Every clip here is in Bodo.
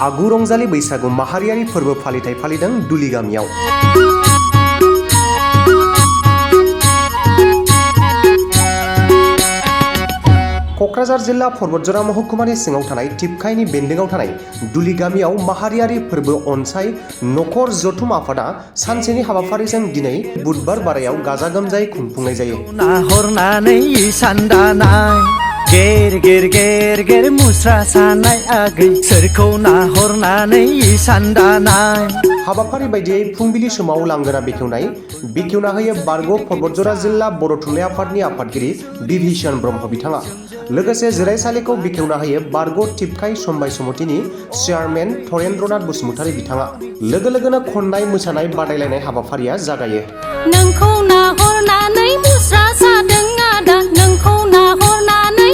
आगु रंजालि बैसागु माहारियारि फोरबो फालिथाय फालिदों दुलि गामियाव। कक्राझार जिल्ला परबतजरा महकुमानि सिङाव थानाय टिपकाइनि बेन्दोंआव थानाय दुलि गामियाव माहारियारि फोरबो अनसाय नखर जथुम आफादा सानसेनि हाबाफारिजों दिनै बुधबार बारायाव गाजा गोमजायै खुंफुंनाय जायो। गेर गेर गेर गेर मुस्रा सानाय आगै सोरखौ नाहरनानै सानदानाय। हाबाफारि बायदियै फुंबिलि समाव लांगोना बेखेवना होयो बारग' परबतजरा जिल्ला बर' थुनलाइ आफादनि आफादगिरि बिभीषण ब्रह्म बिथाङा। लोगोसे जिरायसालिखौ बेखेवना होयो बारग' टिपकाइ समबाय समितिनि चेयारमेन धरेन्द्रनाथ बसुमतारी बिथाङा। लोगो लोगोनो खननाय मोसानाय बादायलायनाय हाबाफारिया जागायो। नोंखौ नाहरनानै मुस्रा सादों आदा, नोंखौ नाहरनानै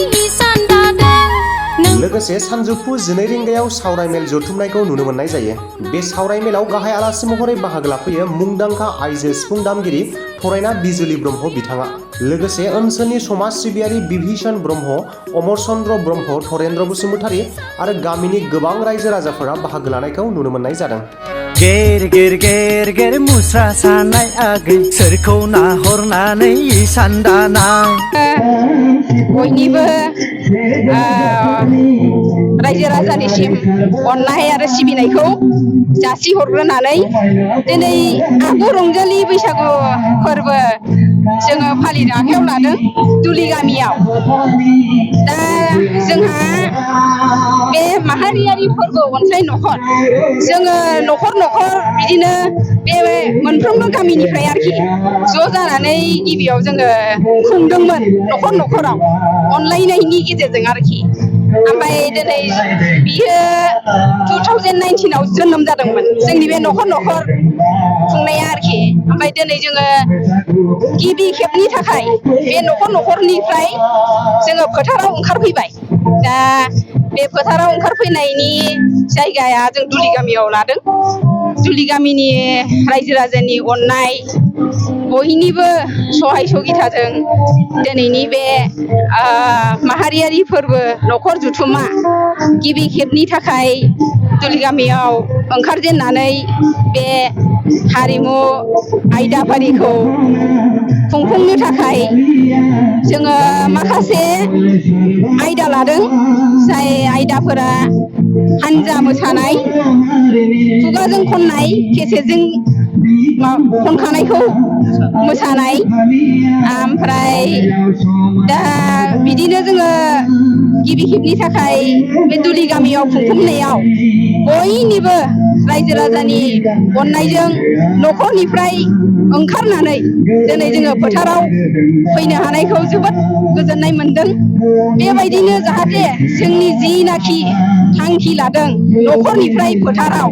लोगोसे सानजौफु 12 रिंगायाव सावरायमेल जथुमनायखौ नुनो मोननाय जायो। बे सावरायमेलाव गाहाय आलासि महरै बाहागो लाफैयो मुंदांखा आइजो सिफुं दामगिरि फरायना बिजुलि ब्रह्म बिथाङा। लोगोसे ओनसोलनि समाज सिबियारि बिभीषण ब्रह्म, अमर चन्द्र ब्रह्म, धरेन्द्र बसुमतारी आरो गामिनि गोबां रायजो राजाफोरा बाहागो लानायखौ नुनो मोननाय जादों। गेर गेर गेर गेर मुस्रा सानाय आगै सोरखौ नाहरनानै सानदानाय। बयनिबो रायजो राजानिसिम अननाय आरो सिबिनायखौ जासिहरग्रोनानै दिनै आगु रंजालि बैसागु फोरबो जोङो फालिनो आखायाव लादों दुलि गामियाव। दा जोंहा बे माहारियारि फोरबो अनसाय नखर, जोङो नखर नखर बिदिनो बे मोनफ्रोमबो गामिनिफ्राय आरोखि ज' जानानै गिबियाव जोङो खुंदोंमोन नखर नखराव अनलायनायनि गेजेरजों आरोखि। ओमफ्राय दिनै बियो 2019 आव जोनोम जादोंमोन जोंनि बे नखर नखर खुंनाया आरोखि। ओमफ्राय दिनै जोङो गिबि खेबनि थाखाय बे नखर नखरनिफ्राय जोङो फोथाराव ओंखारफैबाय। दा बे फोथाराव ओंखारफैनायनि जायगाया जों दुलि गामियाव लादों। दुलि गामिनि रायजो राजानि अननाय, बयनिबो सहाय सगिथाजों दिनैनि बे माहारियारि फोरबो नखर जुथुमा गिबि खेबनि थाखाय दुलि गामियाव ओंखारजेननानै बे हारिमु आयदाफारिखौ खुंफुंनो थाखाय जोङो माखासे आयदा लादों। जाय आयदाफोरा हानजा मोसानाय, खुगाजों खननाय, केसेटजों खनखानायखौ मोसानाय, ओमफ्राय दा बिदिनो जोङो गिबि खेबनि थाखाय बे दुलि गामियाव खुंफुंनायाव बयनिबो रायजो राजानि अननायजों नखरनिफ्राय ओंखारनानै दिनै जोङो फोथाराव फैनो हानायखौ जोबोद गोजोननाय मोनदों। बेबायदिनो जाहाथे जोंनि जिनाखि थांखि लादों नखरनिफ्राय फोथाराव,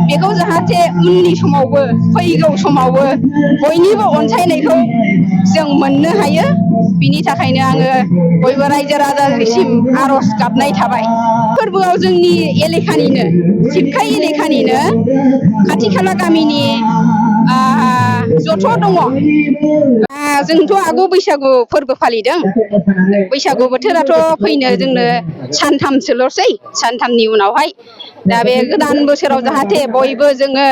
बेखौ जाहाथे उननि समावबो फैगौ समावबो बयनिबो अनसायनायखौ जों मोननो हायो। बिनि थाखायनो आङो बयबो रायजो राजानिसिम आर'ज गाबनाय थाबाय। फोरबोआव जोंनि एलेखानिनो टिपकाइ एलेखानिनो खाथि खाला गामिनि जथ' दङ। जोंथ' आगु बैसागु फोरबो फालिदों। बैसागु बोथोराथ' फैनो जोंनो सानथामसोल'सै, सानथामनि उनावहाय दा बे गोदान बोसोराव जाहाथे बयबो जोङो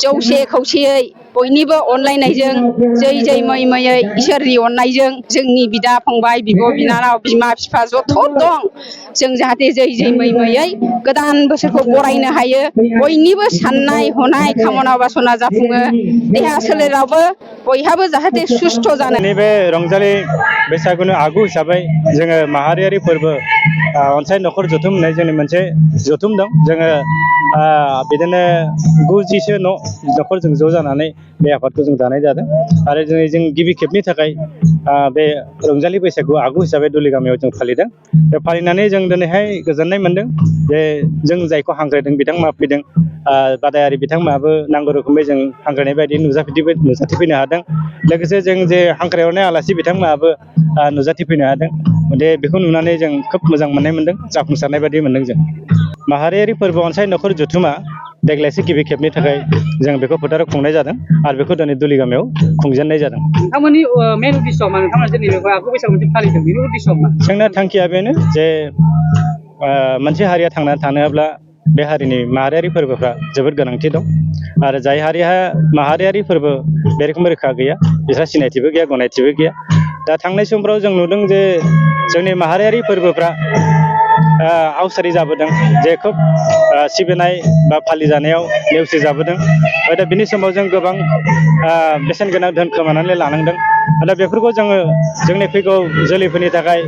जौसे खौसेयै बयनिबो अनलायनायजों जै जै मै मैयै इसोरनि अननायजों जोंनि बिदा फंबाय, बिब' बिनानाव, बिमा बिफा जथ' दं, जों जाहाथे जै जै मै मैयै गोदान बोसोरखौ बरायनो हायो। बयनिबो साननाय हनाय कामना बासना जाफुङो। देहा सोलेरावबो बयहाबो जाहाथे सुस्थ' जानो। नैबे रंजालि बैसागुनि आगु हिसाबै जोङो माहारियारि फोरबो अनसाय नखर जथुम होननाय जोंनि मोनसे जथुम दं। जोङो बिदिनो 90सो नखरजों ज' जानानै बे आफादखौ जों दानाय जादों। आरो दिनै जों गिबि खेबनि थाखाय बे रंजालि बैसागु आगु हिसाबै दुलि गामियाव जों फालिदों। बे फालिनानै जों दिनैहाय गोजोननाय मोनदों जे जों जायखौ हांख्रायदों बिथांमोना फैदों। बादायारि बिथांमोनाबो नांगौ रोखोमै जों हांख्रायनाय बायदि नुजाथिफैनो हादों। लोगोसे जों जे हांख्रायहरनाय आलासि बिथांमोनाबो नुजाथिफैनो हादों। बेखौ नुनानै जों खोब मोजां मोननाय मोनदों, जाफुंसारनाय बायदि मोनदों। जों माहारियारि फोरबो अनसाय नखर जथुमा देग्लायसो गिबि खेबनि थाखाय जों बेखौ फोथाराव खुंनाय जादों आरो बेखौ दिनै दुलि गामियाव खुंजेननाय जादों। नोंथांमोननि मेन उद्देश्यआ मा? नोंथांमोना दिनै आगु बैसागु मोनसे फालिदों, बेनि उद्देश्यआ मा? जोंना थांखिया बेनो जे मोनसे हारिया थांना थानोब्ला बे हारिनि माहारियारि फोरबोफ्रा जोबोद गोनांथि दं आरो जाय हारिहा माहारियारि फोरबो बे रोखोम रोखा गैया बिसोरहा सिनायथिबो गैया गनायथिबो गैया दा थांनाय समफ्राव जों नुदों जे जोंनि माहारियारि फोरबोफ्रा आवसारि जाबोदों जे खोब सिबिनाय बा फालिजानायाव नेवसि जाबोदों दा बिनि समाव जों गोबां बेसेन गोनां धोन खोमानानै लानांदों दा बेफोरखौ जोङो जोंनि फैगौ जोलैफोरनि थाखाय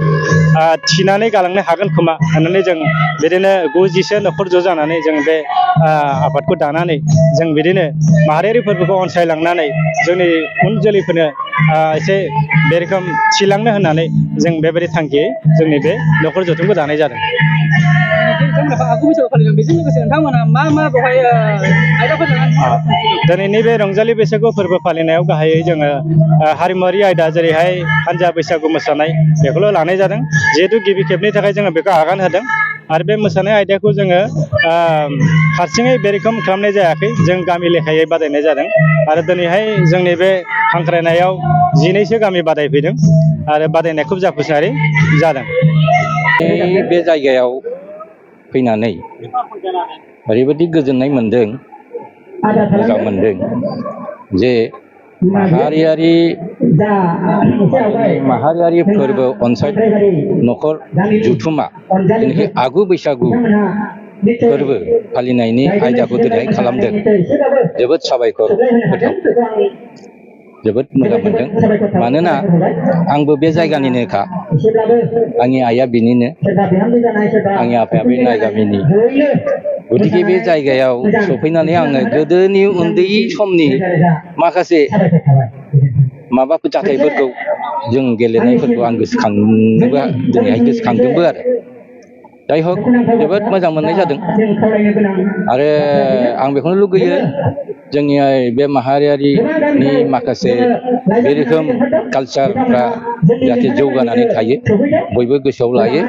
थिनानै गालांनो हागोन खोमा होननानै जों बिदिनो 90 न'खर ज' जानानै जों बे आफादखौ दानानै जों बिदिनो माहारियारि फोरबोखौ अनसायलांनानै जोंनि उन जोलैफोरनो एसे बे रोखोम थिलांनो होननानै जों बेबायदि थांखियै जोंनि बे न'खर जथुमखौ दानाय जादों। आगु बैसागु फालिदों बेजों लोगोसे नोंथांमोना मा बेवहाय आयदाफोर लानानै दिनैनि बे रंजालि बैसागु फोरबो फालिनायाव गाहायै जोङो हारिमुवारि आयदा जेरैहाय हान्जा बैसागु मोसानाय बेखौल' लानाय जादों जिहेतु गिबि खेबनि थाखाय जोङो बेखौ आगान होदों आरो बे मोसानाय आयदाखौ जोङो हारसिङै बे रोखोम खालामनाय जायाखै जों गामि लेखायै बादायनाय जादों आरो दिनैहाय जोंनि बे हांख्रायनायाव 12सो गामि बादायफैदों आरो बादायनाया खोब जाफुंसारै जादों। बे जायगायाव फैनानै ओरैबायदि गोजोननाय मोनदों मोजां मोनदों जे माहारियारि फोरबो अनसायनाय न'खर जथुमा जेनाखि आगु बैसागु फोरबो फालिनायनि आयदाखौ दिनैहाय खालामदों जोबोद साबायखर होथाव जोबोद मोजां मोनदों मानोना आंबो बे जायगानिनोखा आंनि आइया बिनिनो आंनि आफाया बे नाय गामिनि गतिके बे जायगायाव सफैनानै आङो गोदोनि उन्दै समनि माखासे माबाफोर जाथायफोरखौ जों गेलेनायफोरखौ आं गोसोखांनोबो दिनैहाय गोसोखांदोंबो आरो जाय हक जोबोद मोजां मोननाय जादों आरो आं बेखौनो लुगैयो जोंनि बे माहारियारिनि माखासे बे रोखोम कालचारफ्रा जाहाथे जौगानानै थायो बयबो गोसोआव लायो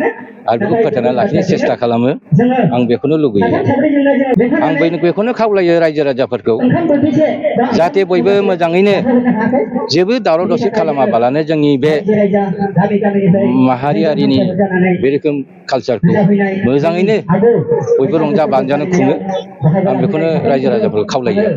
आरो बेखौ फोथांना लाखिनो सेस्था खालामो आं बेखौनो लुगैयो आं बेखौनो खावलायो रायजो राजाफोरखौ जाहाथे बयबो मोजाङैनो जेबो दावराव दावसि खालामाबालानो जोंनि बे माहारियारिनि बे रोखोम कालचारखौ मोजाङैनो बयबो रंजा बाजानो खुङो आं बेखौनो रायजो राजाफोरखौ खावलायो।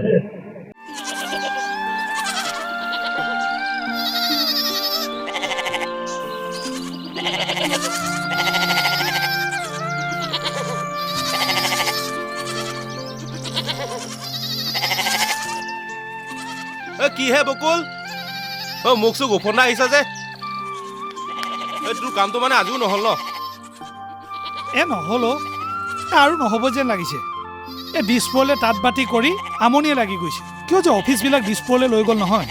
কি হে বকুল মোক চোক গোফন্দা আহিছা যে তোৰ কামটো মানে আজিও নহ'ল ন? নহ'ল আৰু নহ'ব যেন লাগিছে দিছপুৰলৈ তাঁত বাতি কৰি আমনিয়ে লাগি গৈছে কিয় যে অফিচবিলাক দিছপুৰলৈ লৈ গ'ল নহয়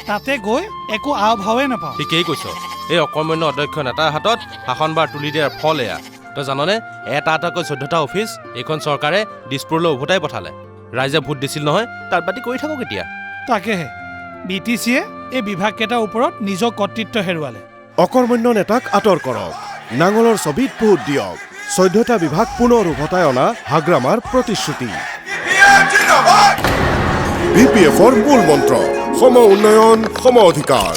তাতে গৈ একো আও ভাৱে নাপাওঁ। ঠিকেই কৈছ এই অকৰ্মণ্য অধ্যক্ষ নেতাৰ হাতত শাসনভাৰ তুলি দিয়াৰ ফল এয়া তই জাননে এটা এটাকৈ 14টা অফিচ এইখন চৰকাৰে দিছপুৰলৈ উভতাই পঠালে ৰাইজে ভোট দিছিল নহয় তাঁত বাতি কৰি থাকক এতিয়া। তাকেহে BTCয়ে এই বিভাগকেইটাৰ ওপৰত নিজৰ কৰ্তৃত্ব হেৰুৱালে। অকৰ্মণ্য নেতাক আঁতৰ কৰক নাঙলৰ ছবিত ভোট দিয়ক 14টা বিভাগ পুনৰ উভতাই অনা হাগ্ৰামাৰ প্ৰতিশ্ৰুতি। BPFৰ মূল মন্ত্ৰ সম উন্নয়ন সম অধিকাৰ।